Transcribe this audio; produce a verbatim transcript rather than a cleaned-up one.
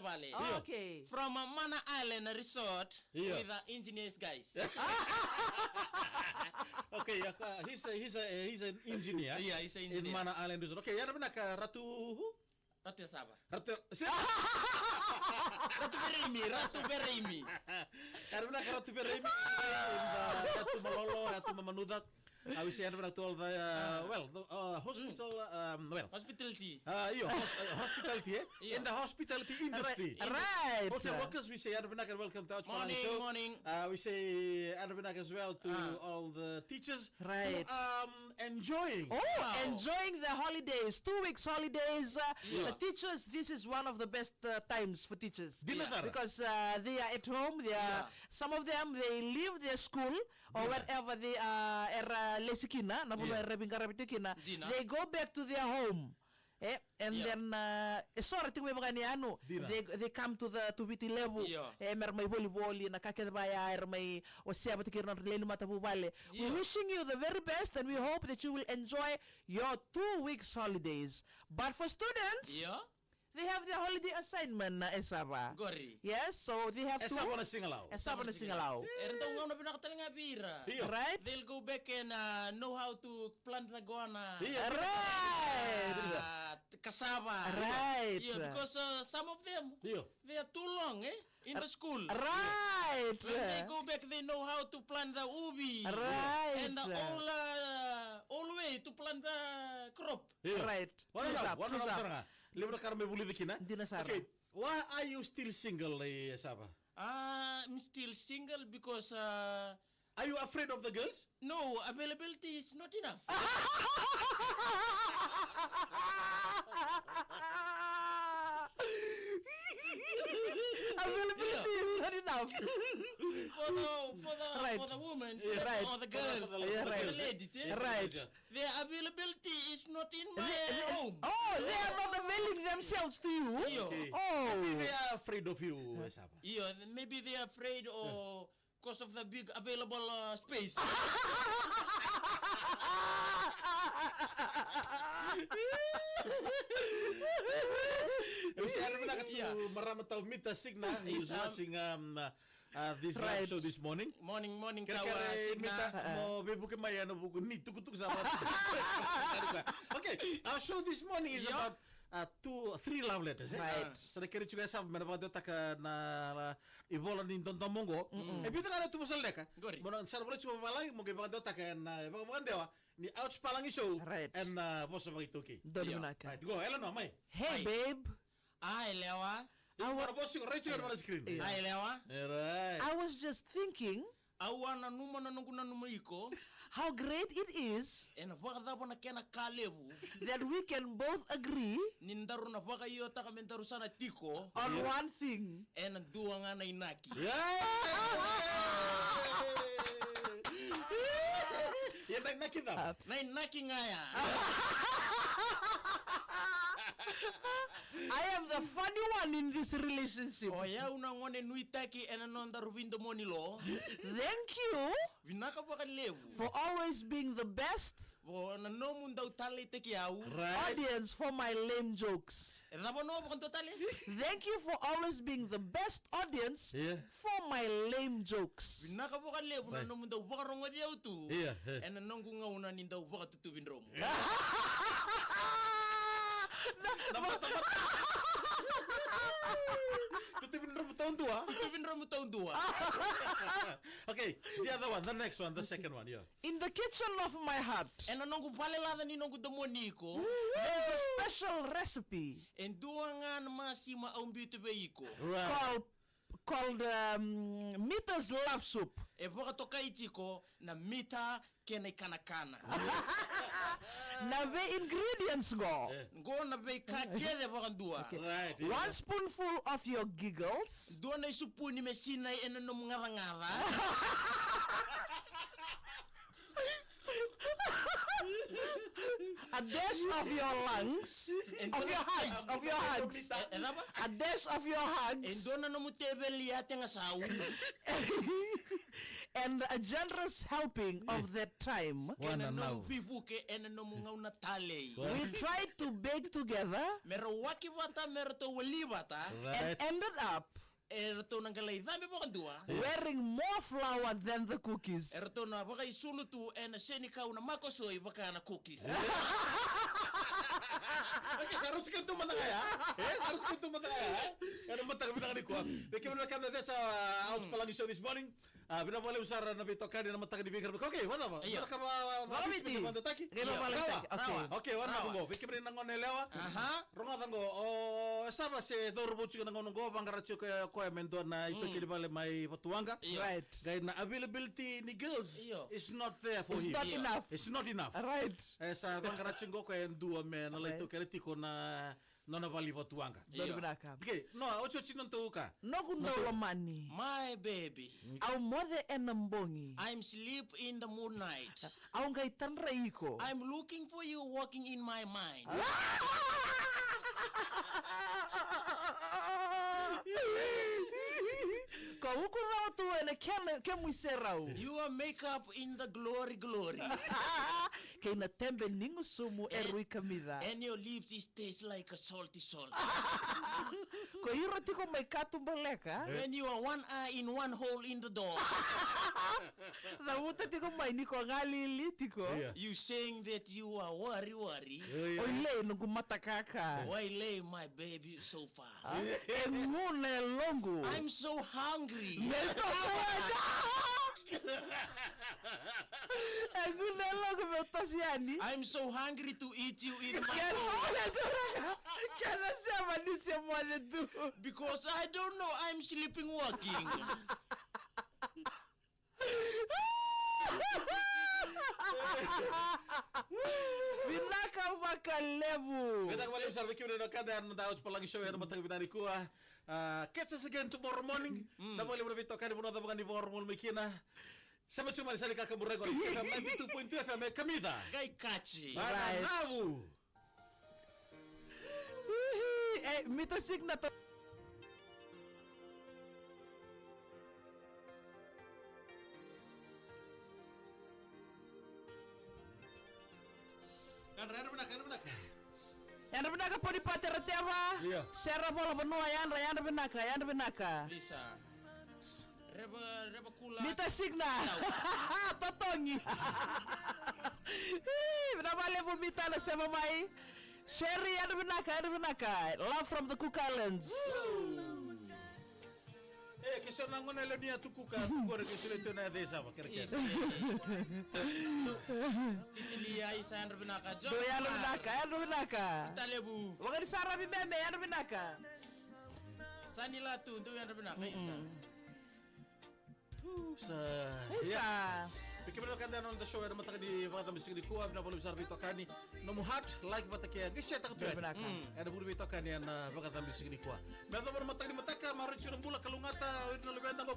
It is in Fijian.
vale. Io. Okay. From uh, Mana Island Resort Io. With the engineers guys. Okay, uh, he's, a, he's, a, he's an engineer. Yeah, he's an engineer. In Mana Island Resort. Okay, yadra vinaka Ratu who? Ratu Esava. Ratu, se, Ratu Veremi, Ratu Veremi. Yadra vinaka Ratu Veremi. Ratu Malolo, Ratu Mamanuca. I wish yadra vinaka to all the, uh, well, the, uh, hospital, um, well. Hospitality. Uh, io, hos- uh, hospitality, eh? Io. In the hospitality industry. Right. Hotel workers, we say yadra vinaka and welcome to our Morning, show. Morning. Uh, we say yadra vinaka as well to Ah. all the teachers Right. who are um, enjoying. Oh, Wow. Enjoying the holidays, two weeks holidays. Uh, Yeah. The teachers, this is one of the best uh, times for teachers. Dina sara. Because uh, they are at home. They are Yeah. Some of them they leave their school or wherever they are era lesi kina, na vanua Yeah. era veiqaravi tiko kina. Dina. They go back to their home. Eh, and Yeah. then uh, e so era tiko mai vakayanuyanu. Dina. They, they come to the to Viti Levu. Yeah. Eh, me ra mai volivoli, na ka kece vaya era mai wasea vata kei ira na nodra lewe ni matavuvale. Yeah. We're wishing you the very best and we hope that you will enjoy your two weeks holidays. But for students, Yeah. they have their holiday assignment na Esava. Qori. Yes, so they have to Esava na sigalau. Esava na sigalau. Era dau gauna vinaka tale ga vei ira. Io. Right? They'll go back and uh, know how to plant the guana. Io. Right. Uh, cassava. Right. Yeah, because uh, some of them Io. they are too long, eh? In the school. Right. When they go back, they know how to plant the ubi. Right. And the old, uh, old way to plant the crop. Io. Right. Wana True lau, sap, wana true lau sap. sara ga. Levu na ka era mai vulica kina. Dina sara. Okay. Why are you still single, eh, Esava? Uh, I'm still single because uh, Are you afraid of the girls? No, availability is not enough. Availability is not enough. For the for the Right. for the women Yeah, right. or the girls, For the- Yeah, for right. the ladies, eh? Right. Their availability is not in my They- they- home. Oh, they are not availing themselves to you. Io. Okay. Oh. Maybe they are afraid of you, Esava. Io, maybe they are afraid or because of the big available uh, space. E se era vinaka tu marama tau Mita Signa, who is Yes, um, watching um, uh, uh, this live Right. show this morning. Morning, morning, Kere Kawa kere Signa. Mita, mo veivuke mai ena vuku ni tukutuku sa vata. Okay, our show this morning is Yeah. about uh, two, three love letters, eh? Right. Sa na kere tiko Esava me na vakadewataka na, na ivola ni dodomo oqo. E vica ga na tu vosa leka. Qori. Mo na sa na vola tiko vavalagi, mo qai vakadewataka ena, uh, vakavakadewa ni Ouch Palagi Show. Right. Ena, uh, vosa vakaitoki. Donu Io. vinaka. Right, go, Eleanor, mai. Hey, Hi. babe. Ah, Elewa. Io, na vosa iko, right, iko na screen. Io. Ah, Elewa. Right. I was just thinking Au a nanuma na noqu nanuma iko. How great it is Ena vakacava na kena ka levu that we can both agree ni daru na vakaiotaka me daru sa na tiko on one thing. ena dua ga na inaki. Yeah. Ia na inaki cava? Na inaki ga ya. I am the funny one in this relationship. O yau na gone nuitaki ena nodaru veidomoni lo. Thank you Vinaka vakalevu. For always being the best Vo na nomu dau taleitaki au. Right. Audience for my lame jokes. E cava no vakadua tale? Thank you for always being the best audience Yeah. for my lame jokes. Vinaka vakalevu na Right. nomu dau vakarogoci au tu. Yeah, yeah. Ena noqu gauna ni dau vakatutuvi dromu. Na mata, mata. Tutuvi dromu taudua. Tutuvi dromu taudua. Okay, the other one, the next one, the second one, yeah. In the kitchen of my heart, Ena noqu vale laca ni noqu domoni iko. There's a special recipe E dua ga na masima au biuta vei iko. Right. Called, called um, Mita's Love Soup. E vakatokai tiko na Mita kei na ikanakana. Na vei ingredients qo. Eh. Qo na veika kece vakadua. Right, yeah. One spoonful of your giggles. Dua na isupuni me sinai ena nomu gacagaca. A dash of your lungs. Of your hugs. Of your hugs. E cava? A dash of your E hugs. dua na nomu teveli ya tegasau. and a generous helping of that time. Kena nomu veivuke ena nomu gauna talei. We tried to bake together. Me ra waki vata, me ratou wali vata. And ended up e ratou na qai lai cabe vakadua. Wearing more flour than the cookies. E ratou na vakaisulu tu ena senikau na makosoi vaka na cookies. Okay, sa rusi kena tu mada ga ya. E, sa rusi kena tu mada ga ya, e? Ena mataka vinaka nikua. Vei kemuni na keda cesa, uh, Ouch Palagi Show this morning. A, vinaka vakalevu sara na veitokani na mataka ni veiqaravi. Okay, vacava? Io. Vaka va, va, va, vakaviti. Vakaviti. Io. Vakaviti. Rawa. Okay, vaka na qo. Vei kemuni na gone yalewa. Aha. Rogoca qo, o, e sa va se cauravou tiko na gauna qo, vaqara tiko o koya me dua na itoki ni vale mai Vatuwaqa. Io. Right. Qai na availability ni girls is not there for him. It's not enough. It's not enough. Right. E sa vaqara tiko o koya e dua me na lai taukena tiko na nona vale i Vatuwaqa. Io. Donu vinaka. Okay, no, otioti na nodatou ka. Noqu dau lomani. My baby. Au moce ena bogi. I'm sleep in the moonlight. Au qai tadrai iko. I'm looking for you walking in my mind. Ko uku rawa tu ena kena, kemu iserau. You are make up in the glory, glory. Kei na tebe ni gusumu e rui kamica. And your lips is taste like a salty salt. Ko ira tiko mai katubaleka. When you are one eye in one hole in the door. Cavuta tiko mai ni ko galili tiko. Io. You saying that you are worry, worry. Oi lei noqu matakaka. Why lay my baby so far? E gu na yaloqu. I'm so hungry. Me toso yani. E gu na yaloqu meu toso yani. I'm so hungry to eat you in my mouth. Kena sema ni se moce tu. Because I don't know, I'm sleeping walking. Vinaka vakalevu. Vinaka vakalevu sara vei kemuni na wekada ena noda Ouch Palagi Show ena mataka vinaka nikua. Ah, catch us again tomorrow morning. Mm. Vinaka vakalevu na veitokani, vanua cava ga ni vakarorogo mai kina. Sema tu mai na sala ni kakaburaki qo, ninety-two point two F M e kamica. Qai kaci. Right. Navu. Ihi, e, mita signature. Yadra, yadra vinaka, yadra vinaka. Yadra vinaka Ponipate Rateva. Io. Sera Vola Vanua, yadra, yadra vinaka, yadra vinaka. Lisa. Reva, reva kula. Mita signa. Totogi. Ih, vinaka vakalevu Mita na sema mai. Sherry, yadra vinaka, yadra vinaka. Love from the Cook Islands. E, ke so na gone yalewa ni Atu Kuka, tu qori ke so le tu na yaca e sava, kerekere. Titili Aisa, yadra vinaka. Dou yadra vinaka, yadra vinaka. Talevu. Vakani Saravi Meme, yadra vinaka. Sani Latu, dou yadra vinaka, Aisa. Sa. Sa. Vei kemuni na wekada ena noda show ena mataka ni vakacabe siga nikua, vinaka vakalevu sara veitokani. Nomu heart, like vata kei a qai share taka tu yani. Vinaka. Mm. Ena vuku ni veitokani ena vakacabe siga nikua. Me yacova na mataka ni mataka, maroroi tiko na bula, kalougata o ira na luveda qo.